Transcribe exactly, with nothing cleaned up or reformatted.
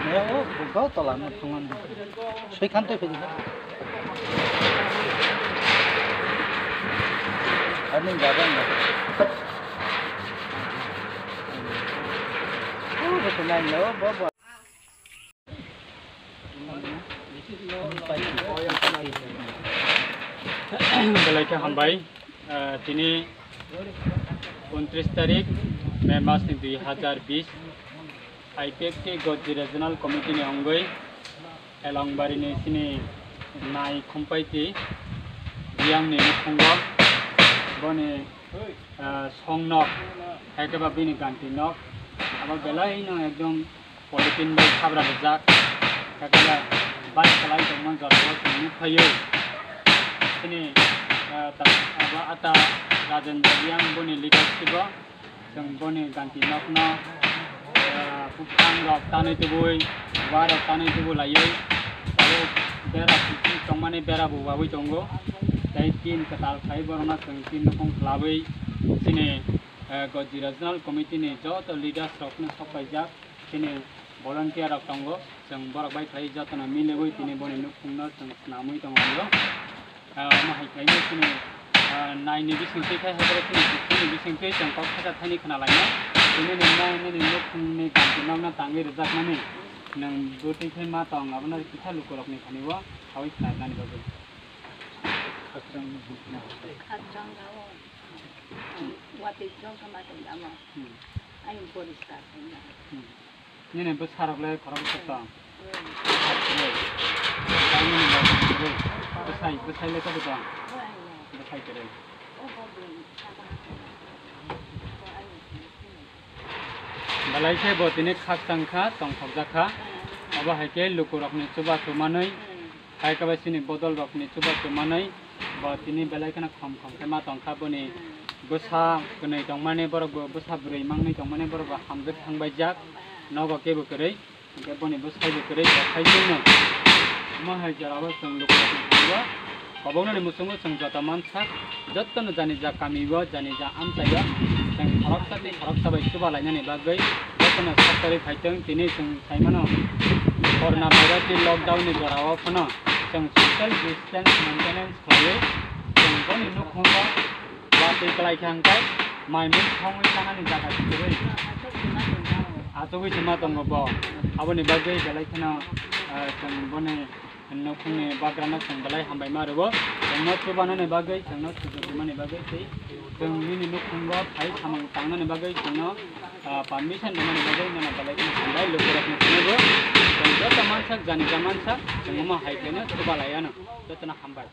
Neo bugo tola no thanglan. Soi khan tei phedi. Ani jaga no. Oh, betul nai lo, bo, bo. Belai khe hambai. Ah, tini untris tarik May mas ni dui hazar bis, I P F T Gojri Regional Committee ni ongoi Elongbari ni sini nai Khumpaiti Biyang ni nukhungo boni, ah, song nok, hai khe ba bini ganti nok, abo belai no ekdom polythene bai sabra rijak, khe khe bai kwlai tongma jora o chwng nukphaio. Chini, ah, ta-, abo ata Rajendra Reang boni leadership o chwng boni ganti nokno, ah, buphang rok tanwi tubui, wa rok tanwi tubu laiwi, abo bera sisi tongmani bera bo wawi tongo, tei tin kwtal khai borokno chwng tin nukhung khwlawi chini, ah, Gojri Regional Committee ni joto leaders rokno sok paijak. Chini volunteer rok tongo, chwng borok bai khlai jotono miliwi tini boni nukhungno chwng swnamwi tongo. Ah, omo hai khlaino chini, ah, naini bisingtwi khai hai borok chini bisingtwi chwng kok thaicha thaini khna laino. Tini nini nai nini nukhungni ganti nokno tangwi rwjakmani nwng bwtwi khai ma tong, abono kisa lukurokni thani o sawi khna rwnani bagwi. Khatrang jao. Watwi jongkha ma tong damo. Hmm. Ayung poriskar tong damo. Hmm. Nini bwsarok le khorok bwswk tong? Bwsai kwrwi. Tei nini bwsai kwrwi. Bwsai, bwsai le kabo tong? Bwsai kwrwi. Belai khe bo tini khakchang kha, tongthokjak kha. Abo hai khe lukurokni chubachu manwi, hai khe bai chini bodolrokni chubachu manwi, bo tini belai kheno khom khom khe ma tong kha. Boni bwsa kwnwi tongmani borok bo, bwsa bwrwi mangwi tongmani borok bo hamjwk thangbaijak, nogo kebo kwrwi. Hingke boni bwsai bo kwrwi bo khai chwngno. Omo hai jora o chwng lukurokni thani o koboknani muchungo chwng joto mansak, jotono jani ja kami o, jani ja amchai o chwng khoroksa tei khoroksa bai chuba lainani bagwi jotono sak torwi phai thwng. Tini chwng sai mano corona virus ni lockdown ni jora o phano chwng social distance maintenance khlaiwi chwng boni nukhungo watwi kwlai kha hwnkhe mai mui thongwi chanani jaga se kwrwi. Achugwi se ma tongo bo. Aboni bagwi belai kheno, ah, chwng boni nukhungni bagrano chwng belai hambai ma rwo. Chwngno chubanani bagwi, chwngno sujuk rwmani bagwi tei chwng nini nukhungo phai samung tangnani bagwi chwngno, ah, permission rwmani bagwi nono belai kheno hambai. Lukurokni thani bo chwng joto mansak, jani ja mansak, chwng omo hai kheno chuba lai ano. Jotono hambai.